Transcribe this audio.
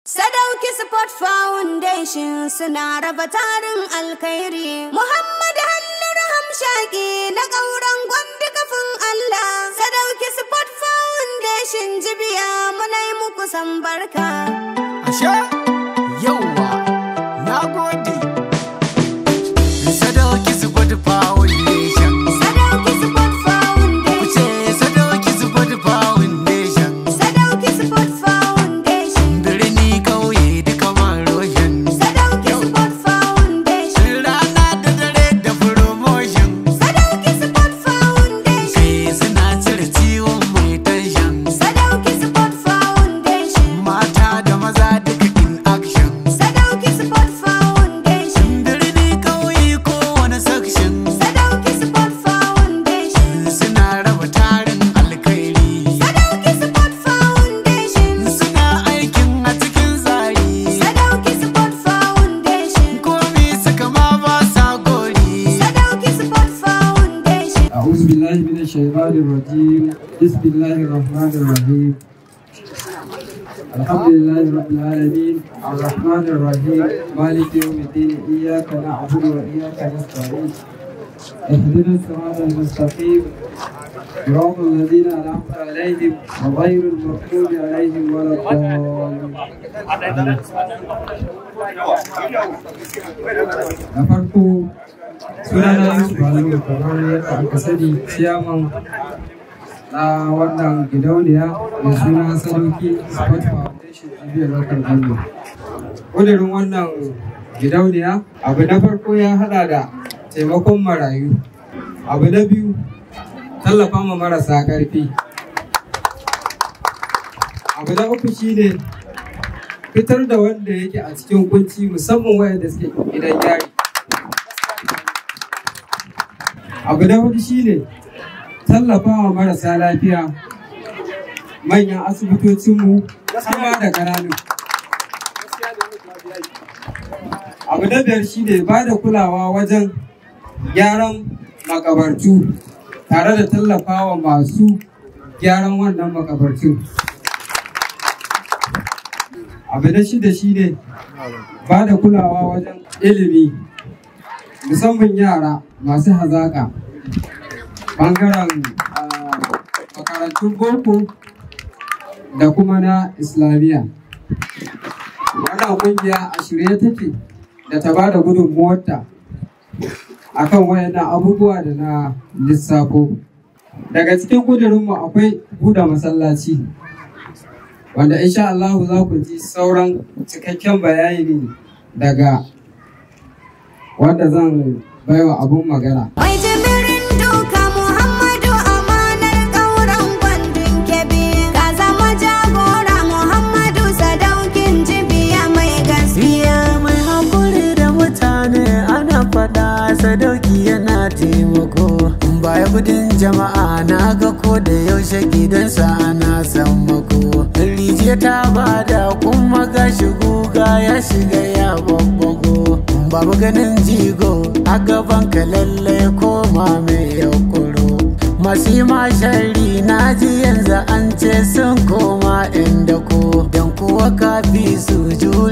Sadauki Sport Foundation suna raba tarin alkhairi. Muhammad Halliru Hamshaki na ƙauren Gombe kafin Allah. Sadauki Sport Foundation Jibiya, muna yi muku san barka. Ashe, yauwa, na gode. Sadauki Sport Foundation. Sadauki Sport Foundation. Kuce Sadauki Sport Foundation. Sadauki Sport Foundation. Birni, kauye, duka maroshin. Sadauki Sport Foundation. Rana da dare da promotion. Sadauki Sport Foundation. Kai, suna cire ciwon mai tension. Sadauki Sport Foundation. Mata da maza duka in action. Sadauki Sport Foundation. Birni, kauye, kowane section. Sadauki Sport Foundation. Suna raba tarin alkhairi. Sadauki Sport Foundation. Suna aikin a cikin tsari. Sadauki Sport Foundation. Komi suka ma ba sa gori. Sadauki Sport Foundation. أعوذ بالله من الشيطان الرجيم. بسم الله الرحمن الرحيم. الحمد لله رب العالمين، الرحمن الرحيم، مالك يوم الدين، إياك نعبد وإياك نستعين، اهدنا الصراط المستقيم، صراط الذين أنعمت عليهم وغير المغضوب عليهم ولا الضالين. Da farko, sunana Yusuf Aliyu, kamar yadda aka sani, ciyaman na wannan gidauniya mai suna Sadauki Sport Foundation Jibiya Local Government. Ƙudurin wannan gidauniya, abu na farko ya haɗa da taimakon marayu, abu na biyu tallafa ma marasa ƙarfi, abu na uku shine fitar da wanda yake a cikin kunci, musamman wayanda suke gidan yari. Abu na hudu shine tallafawa marasa lafiya, manyan asibitocinmu kuma da ƙananu. Abu na biyar shine ba da kulawa wajen gyaran makabartu tare da tallafawa masu gyaran wannan makabartu. Abu na shida shine ba da kulawa wajen ilimi, musamman yara masu hazaƙa, ɓangaren makarantun boko da kuma na islamiyya. Wannan ƙungiya a shirye take da ta ba da gudunmuwarta akan wayannan abubuwa da na lissafo. Daga cikin ƙudurinmu akwai buɗe masallaci, wanda insha Allahu za ku ji sauran cikakken bayani daga wanda zan baiwa abun magana. Mai jimirin duka, Muhammadu amanar ƙauren Gwandun Kebbi. Ka zama jagora, Muhammadu Sadaukin Jibiya mai gaskiya. Iya, mai haƙuri da mutane, ana faɗa Sadauki yana taimako. Baya gudun jama'a, na ga ko da yaushe gidansa ana sammako. Rijiya ta bada, kuma gashi guga ya shiga ya babbago. Babu ganin jigo a gaban ka, lallai koma mai yakuro. Masu yi mashari na ji yanzu an ce sun koma inda ko don kuwa kafi su jure.